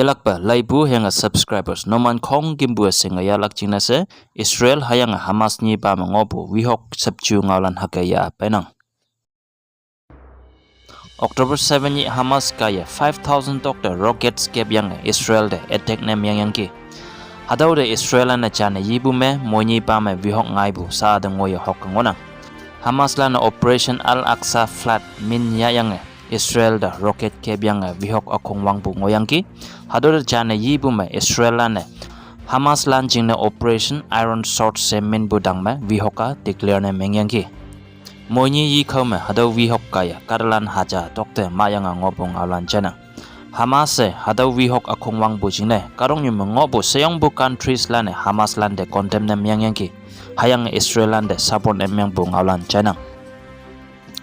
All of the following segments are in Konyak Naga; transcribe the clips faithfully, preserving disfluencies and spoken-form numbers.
Yelakpe laipu hüyange subscribers numan khongkümpu-e shinge yahlak jingne she Israel hüyange Hamas nyipa me ngohpu wihok shüpju ngaolan hüke ya peinang. October seven nyih Hamas kaiye five thousand tokte rockets kepyange Israel te attack ne mengyangki. Hatüo te Israel-a ne jane yipu me moinyipa me wihok ngaipu sha te ngoiye hokke ngohnang. Hamaslan-e Operation Al-Aqsa Flood min yahyange Israel te rocket kepyange wihok ükhong wangpu ngohyangki. Hatüo te jane yipu me Israel-a ne Hamaslan jingne Operation Iron Sword she minpu tangme wihok-a declare ne mengyangki. Moinyi yikhao me hatüo wihok kaiye kahtalan haja tokte mahyange ngohpu ngaolan jainang. Hamas-e hatüo wihok ükhong wangpu jingne kahtoknyu me ngohpu sheyongpu countrieslan-e Hamaslan te condemn ne mengyangki. Hüyange Israel-lan te support ne mengpu ngaolan jainang.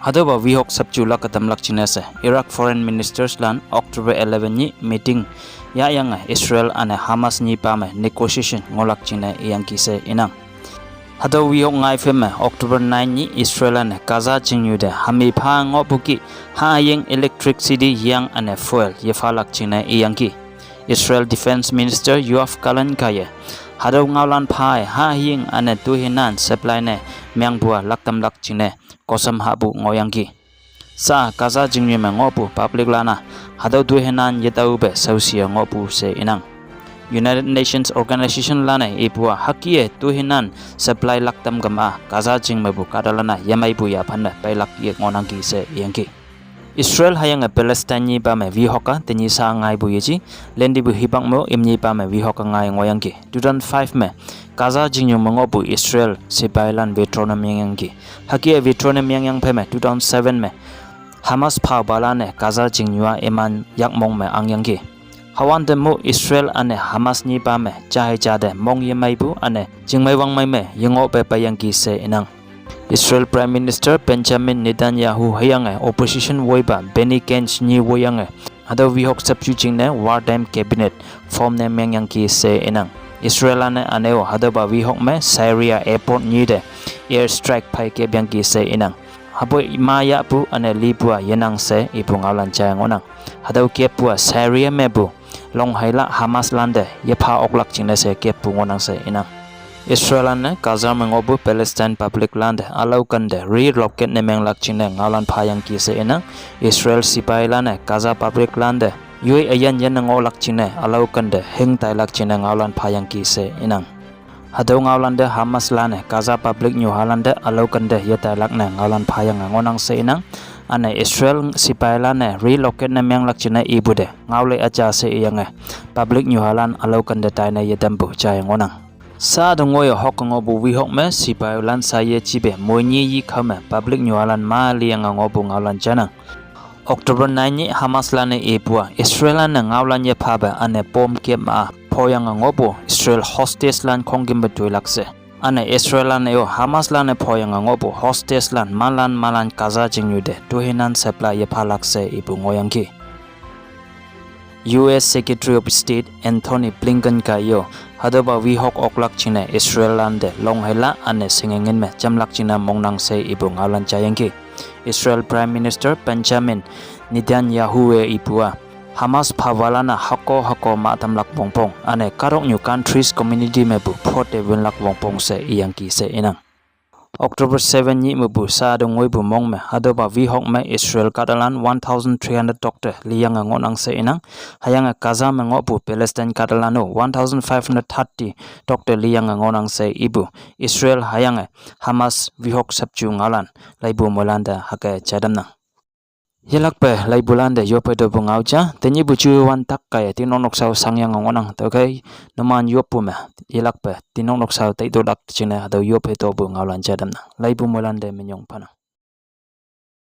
Hatüopa wihok shüpju lak-e tamlak jingne she Iraq foreign ministerslan October eleven nyih meeting yahyange Israel üne Hamas nyipa me negotiation ngohlak jingne iyangki she inang. Hatüo wihok ngai phei me October nine nyih Israel üne Gaza chingnyu te hami pha ngohpu kih haying electricity, yang üne fuel yephalak jingne iyangki. Israel Defense Minister Yoav Gallant kaiye hatüo ngaolan pha-e haying üne toihinan supply ne mengpu-a lak tamlak jingne kosam hahpu ngohyangki. Sha Gaza chingnyu me ngohpu publiclan-a hatüo toihinan yetaope shaoshi-e ngohpu she inang. United Nations Organizationlan-e ipu-a hüke toihinan supply lak tam kema Gaza ching mepu kahtalan-a yemeipu yaphan me peilak ye ngohnangki she iyangki. Israel hüyange Palestine nyipa me wihok-a tenyih sha ngaipu yeji, lentipu hipak me-o imnyipa me wihok-a ngai ngohyangki. Two thousand five me Gaza chingnyu me ngohpu Israel sipailan withdraw ne mengyangki. Hüke withdraw ne mengyang phei me two thousand seven me Hamas phapalan-e Gaza chingnyu-a iman yakmong me angyangki. Hüwante mu Israel üne Hamas nyipa me jahei ja te mong yemeipu üne chingmei wangmei me yengohpe peiyangki she inang. Israel Prime Minister Benjamin Netanyahu hüyange opposition woipa Benny Gantz nyi woiyange hatüo wihok shüpju jingne wartime cabinet form ne mengyangki she inang. Israel üne üne-o hatüopa wihok me Syria airport nyi te air strike phei kepyangki she inang. Hüpoi ma yahpu üne lipu-a yenang she ipu ngaolan jaiye ngohnang. Hatüo keppu-a Syria mepu longheila Hamaslan te yepha oklak jingne she keppu ngohnang she inang. Israel üne Gaza me ngohpu Palestine publiclan te ülao kente relocate ne menglak jingne ngaolan phayangki she inang. Israel sipailan-e Gaza publiclan te yoi üyin yinne ngohlak jingne ülao kente hing tailak jingne ngaolan phayangki she inang. Hatüo ngaolan te Hamaslan-e Gaza public nyuhalan te ülao kente yetailak ne ngaolan phayange ngohnang she inang. Üne Israel sipailan-e relocate ne menglak jingne ipu te ngaolei üja she iyange public nyuhalan ülao kente taine yetampu jaiye ngohnang. Sha te ngoiye hokke ngohpu wihok me sipailan sha yejipe moinyi yikhao me public nyuhalan ma liyange ngohpu ngaolan jainang. October nine nyih Hamaslan-e ipu-a Israellan-e ngaolan yephape üne bomb kep ma-a phoyange ngohpu Israel hostagelan khongkümpe toilak she, üne Israellan-e-o Hamaslan-e phoyange ngohpu hostagelan malan malan Gaza chingnyu te toihinan supply yephalak she ipu ngohyangki. U S Secretary of State Antony Blinken kaiye-o hatüopa wihok oklak jingne Israellan te longheila üne shingengin me jamlak jingne mongnang she ipu ngaolan jaiyangki. Israel Prime Minister Benjamin Netanyahu-e ipu-a Hamas phapalan-a hüko hüko mah tamlak wongpong üne kahtoknyu countries community mepu phote winlak wongpong she iyangki she inang. October seven nyih mepu sha te ngoipu mong me hatüopa wihok me Israel kahtalan one thousand three hundred tokte liyange ngohnang she inang. Hüyange Gaza me ngohpu Palestine kahtalan-o one thousand five hundred thirty tokte liyange ngohnang she ipu Israel hüyange Hamas wihok shapju ngaolan laipu moilan te hüke jaitamnang. Yelakpe laipulan te yoppe topu ngao ja, tenyihpu juwan tak kaiye tinok nokshao shangyange ngohnang. Tüokhei numan yoppu me yelakpe tinok nokshao taitolak jingne hatüo yoppe topu ngaolan jaitamnang. Laipu moilan te minyong phanang.